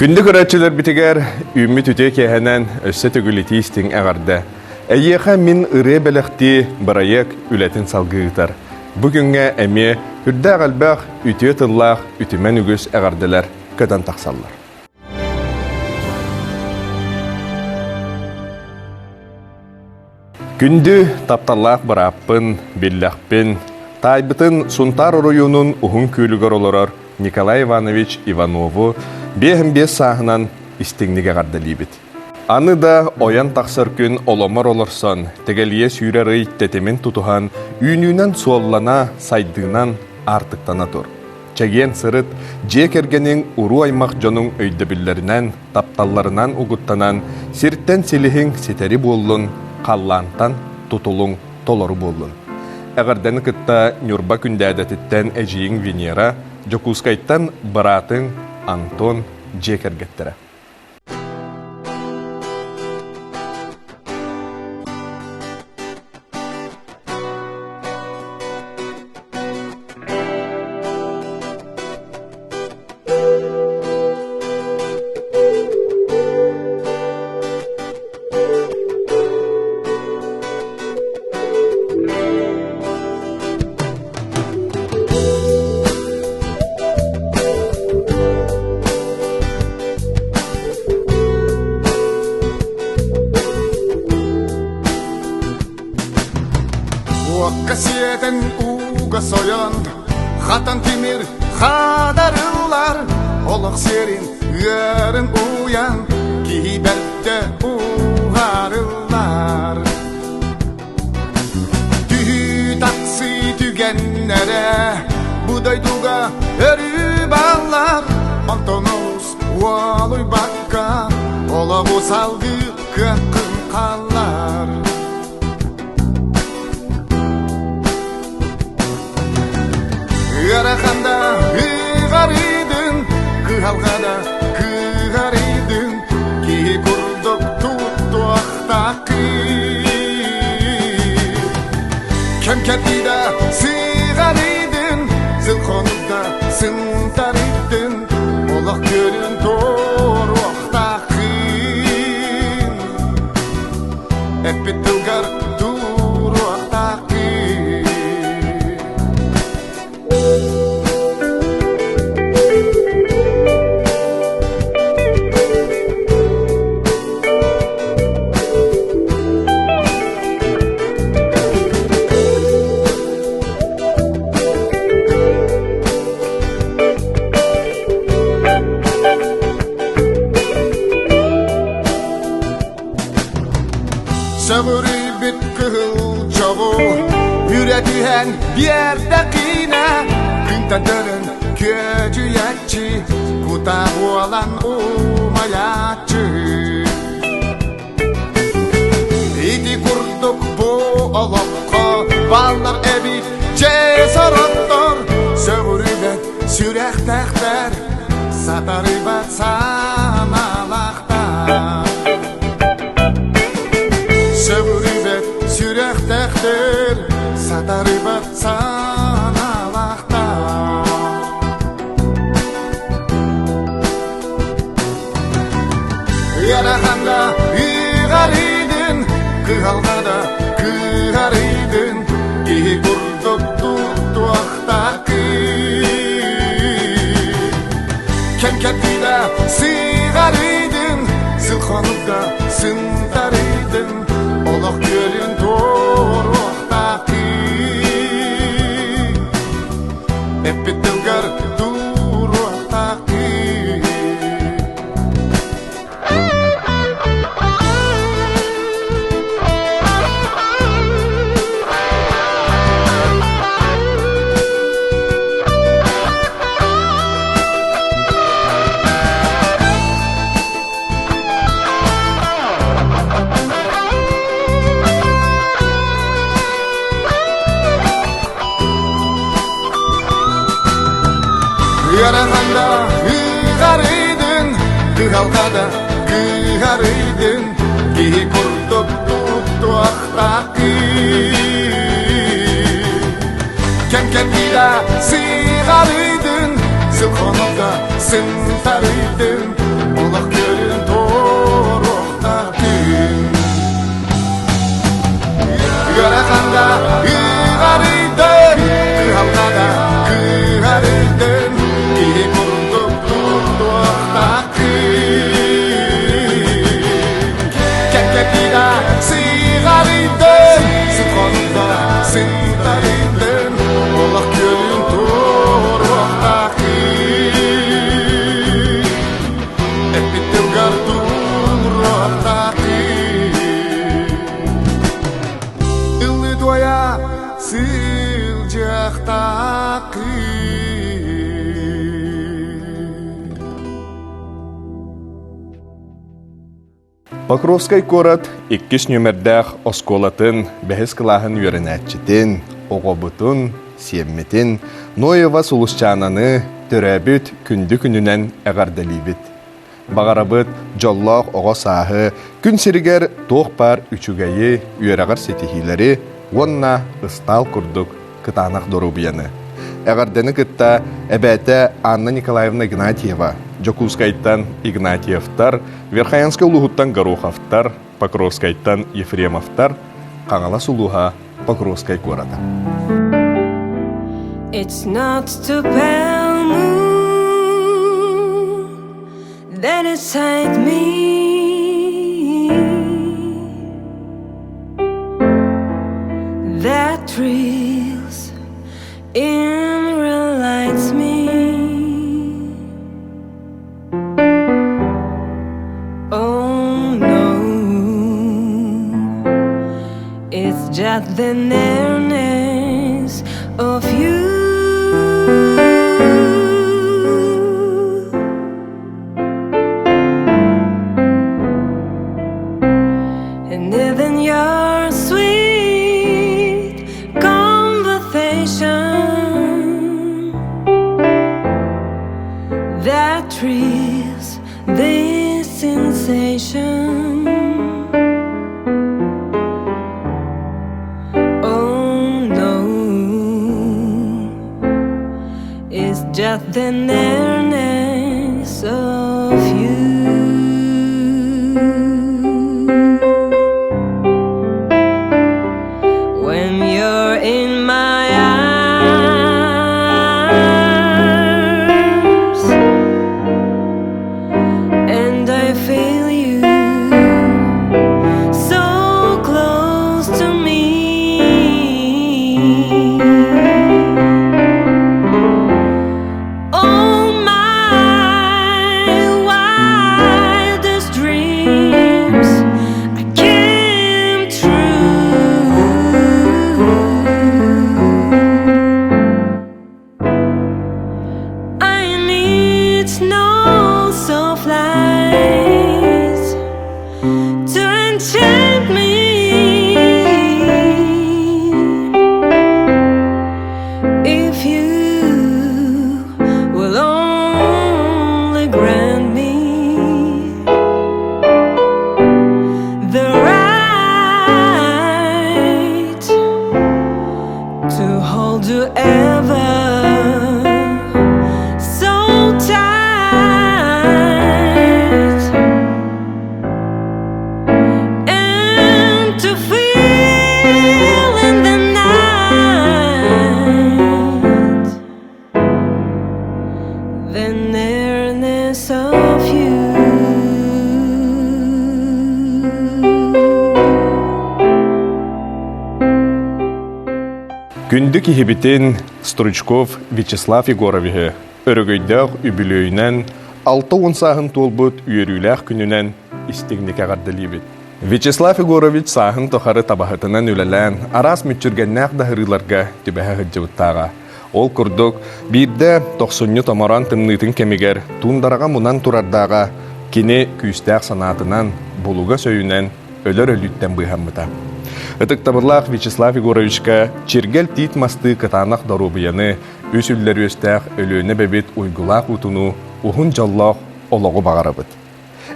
Күндү көрөөччүлэрбитигэр үүммүт үтүө киэһэнэн өссө төгүл итии истиҥ эҕэрдэ. Эйиэхэ мин ырыа бэлэхтии бырайыак үлэтин салгыы ыытар. Бу күҥҥэ эмиэ үрдээх элбэх үтүө тыллаах үтүмэн үгүс эҕэрдэлэр көтөн тахсаллар. Күндү тапталлаах бырааппын, биллэхпин, таайбытын Сунтаар оройуонун Уһун Күөлүгэр олорор Николай Иванович Иванову 55 сааһынан истиҥник эҕэрдэлиибит. Аны да ойон тахсар күн оломор олорсон, тэгэлийэ сүүрэр ый тэтимин тутуһан, үүнүүнэн суоллана, сайдыынан аартыктана тур. Чэгиэн сырыт, дьиэ кэргэниҥ уруу-аймах дьонуҥ өйдөбүллэринэн, тапталларынан угуттанан, сиртэн силиһиҥ ситэри буоллун, халлаантан тутулуҥ толору буоллун. Эҕэрдэни кытта Ньурба Күндээдэтиттэн эдьиийиҥ Венера, Дьокуускайтан быраатыҥ Антон дьиэ кэргэттэрэ. Уокка сиэтэн ууга сойон, хатан тимир хадарыллар, олох сиэрин ыарын уйан, киһи бэрдэ уһаарыллар. Түһүү тахсыы түгэннэрэ бу дойдуга өрүү бааллар, онтон олус уолуйбакка олоҕу салгыы кыаххын хааллар. Ыараханда ыҕарыйдын, кыһалҕада кыһарыйдын, киһи курдук туттуохтааххын. Кэм кэрдиидэ сыҕарыйдын, сыл хонукта сынтарыйдын, олох күөлүн туоруохтааххын. Эппит тылгар туруохтааххын. Сөҕүрүйбүт кыһыл чоҕу үрэ түһэн биэрдэ киинэ күнтэн дөрүн күөдьүйэччи кута буолан умайааччы Ити курдук бу олоххо бааллар эбит дьэ сороттор сөҕүрүйбэт сүрэхтээхтэр сатарыйбат санаалаахтар Сөҕүрүйбэт сүрэхтээхтэр сатарыйбат санаалаахтар Ыараханга ыҕарыйдын, кыһалҕада кыһарыйдын, киһи курдук туттуохтааххын. Кэм кэрдиидэ сыҕарыйдын, сыл хонукка сынтарыйдын, олох күөлүн туоруохтааххын. Эппит тылгар туруохтааххын. Ыараханда ыҕарыйдын, кыһалҕада кыһарыйдын, киһи курдук туттуохтааххын. Кэм кэрдиидэ сыҕарыйдын, сыл хонукка сынтарыйдын, Олох күөлүн туоруохтаахтын. Ыараханда ыарыйдын, кыһалҕада кыһарыйдын, киһи курдук туттуохтааххын. Кэккэтида сыҕарыйдын, сытхонда сытарыйдын, олох күөлүн туоруохтааххын. Эппит тылгар туруохтааххын. Ыллыы туойа сылдьыахтааххын. Покровскай куорат иккис нүөмэрдээх оскуолатын бэһис кылааһын үөрэнээччитин, оҕобутун, сиэммитин Ноева Сулусчаананы төрөөбүт күндү күнүнэн эҕэрдэлиибит. Баҕарабыт дьоллоох оҕо сааһы, күн сиригэр туох баар үчүгэйи, үөрэҕэр ситиһиилэри уонна ыстаал курдук кытаанах доруобуйаны. Эҕэрдэни кытта эбээтэ Анна Николаевна Игнатьева, Дьокуускайтан Игнатьевтар, Верхоянскай улууһуттан Гороховтар, Покровскайтан Ефремовтар, Хаҥалас улууһа Покровскай куората. It's not the pale moon that inside me that thrills and relights me. Oh no, it's just the nearness of you. And even your sweet conversation that thrills this sensation. Oh no, it's just the nearness of you. When you're in my arms and I feel you so close to me. Oh my wildest dreams I came true. I need no soft lies to enchant me. If you will only grant me the right to hold you ever so tight and to feel in the night the nearness of you. Күндү киһибитин Стручков Вячеслав Егоровиһы өрөгөйдөөх үбүлүөйүнэн 60 сааһын туолбут үөрүүлээх күнүнэн истиҥник эҕэрдэлиибит. Вячеслав Егорович сааһын тухары табаһытынан үлэлээн, араас мүччүргэннээх да ыһырыыларга түбэһэ сылдьыбыттааҕа. Ол курдук, биирдэ тохсунньу томороон тымныытын кэмигэр туундараҕа мунан турардааҕа кини күүстээх санаатынан, булугас өйүнэн өлөр өлүүттэн быыһаммыта. Ытыктабыллаах Вячеслав Егоровичка чиргэл тиит мастыы кытаанах доруобуйаны, үс үллэр үөстээх Өлүөнэ эбэбит уйгулаах уутунуу уһун дьоллоох олоҕу баҕарабыт.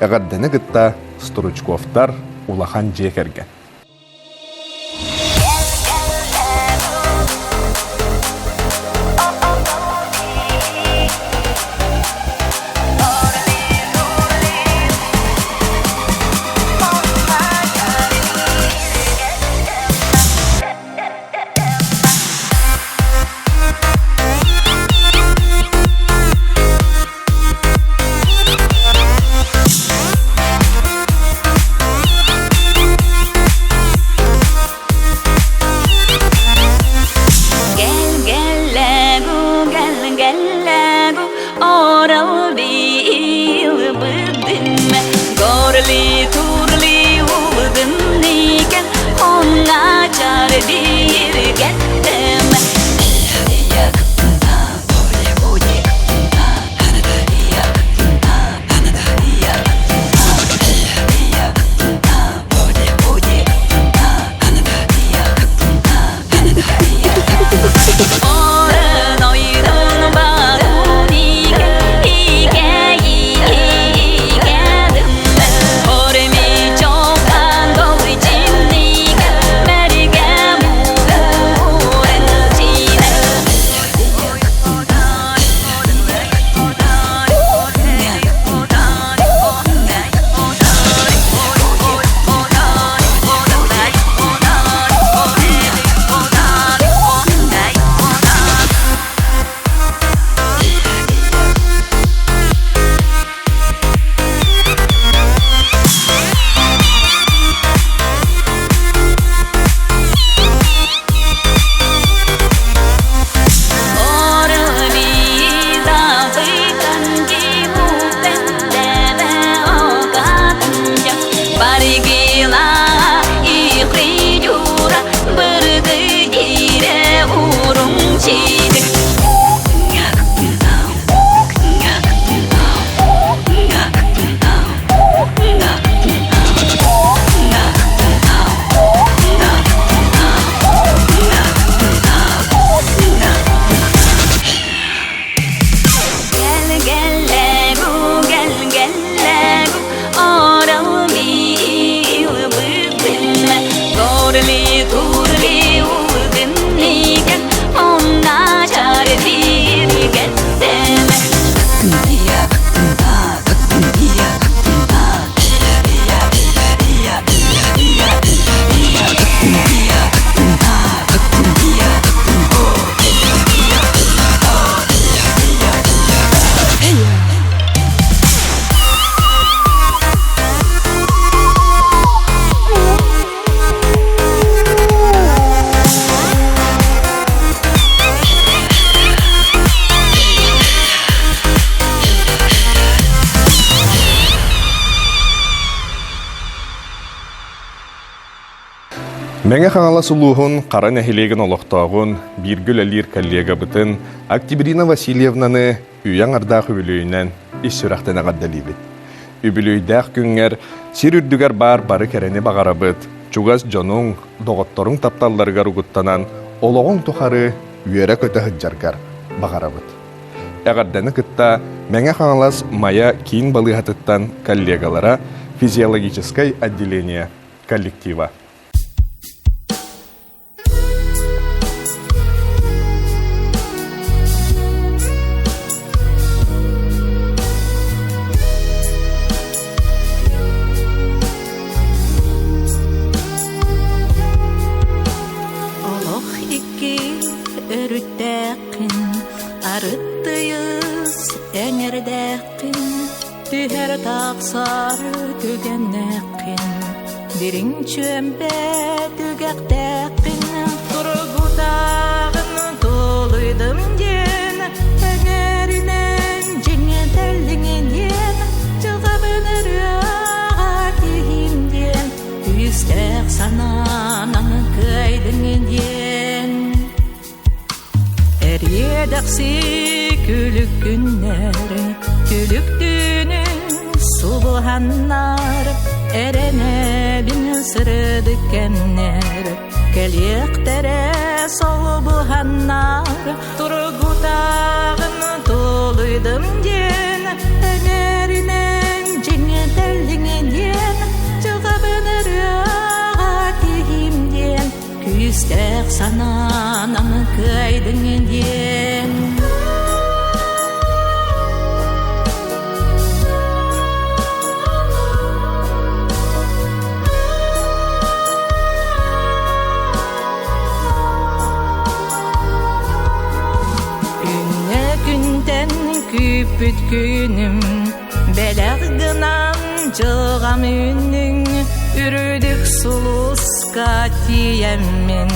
Эҕэрдэни кытта Стручковтар улахан дьиэ кэргэн. Мэҥэ Хаҥалас улууһун Хара нэһилиэгин олохтооҕун, бииргэ үлэлиир коллегабытын Октябрина Васильевнаны үйэ аҥардаах үбүлүөйүнэн ис сүрэхтэн эҕэрдэлиибит. Үбүлүөйдээх күҥҥэр сир үрдүгэр баар бары кэрэни баҕарабыт, чугас дьонуҥ, доҕотторуҥ тапталларыгар угуттанан олоҕуҥ тухары үөрэ-көтө сылдьаргар баҕарабыт. Эҕэрдэни кытта Мэҥэ Хаҥалас Майа киин балыыһатыттан коллегалара физиологическай отделение коллектива. Олох икки өрүттээххин, арыттыйыс эҥэрдээххин, түһэр тахсар түгэннээххин, дириҥ чүөмпэ түгэхтээххин, тургутааҕын тулуйдум диэн, эҥэринэн дьиҥэтэллиҥ диэн, дьылҕабын ырыаҕа киһим диэн, күүстээх санаанан кыайдыҥ диэн. Эриэдэхси күлүк күннэр, күлүк түүнүн субуһаннар, эрэнэбин сырдык кэмнэр, кэлиэхтэрэ солбуһаннар, тургутааҕын тулуйдум диэн, эҥэринэн дьиҥэтэллиҥ диэн, дьылҕабын ырыаҕа киһим диэн, Күүстээх санаанан кыайдыҥ диэн. Күҥҥэ күнтэн күүппүт күнүм бэлэх гынан дьылҕам үүннүҥ үрдүк сулуска тиийэммин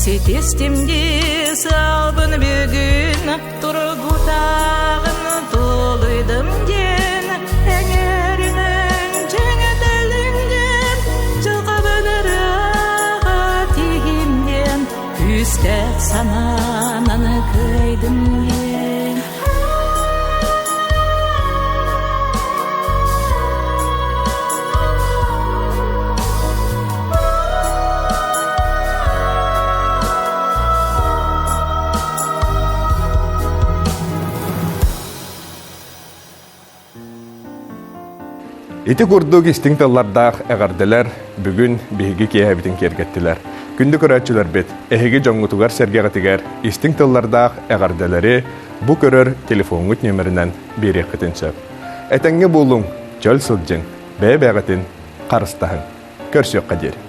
ситистим дии сыалбын бүгүн тургутааҕын тулуйдум диэн эҥэринэн дьиҥэтэлиҥ диэн дьылҕабын ырыаҕа тиһим диэн күүстээх санаанан кыайдым диэн. Ити курдук истиҥ тыллардаах эҕэрдэлэр бүгүн биһиги киэһэбитин киэргэттилэр. Күндү көрөөччүлэрбит, эһиги дьоҥҥутугар-сэргэҕитигэр истиҥ тыллардаах эҕэрдэлэри бу көрөр телефоҥҥут нүөмэринэн биэриэххитин сөп. Этэҥҥэ буолуҥ, чөл сылдьыҥ, бэйэ-бэйэҕитин харыстаһыҥ. Көрсүөххэ диэри.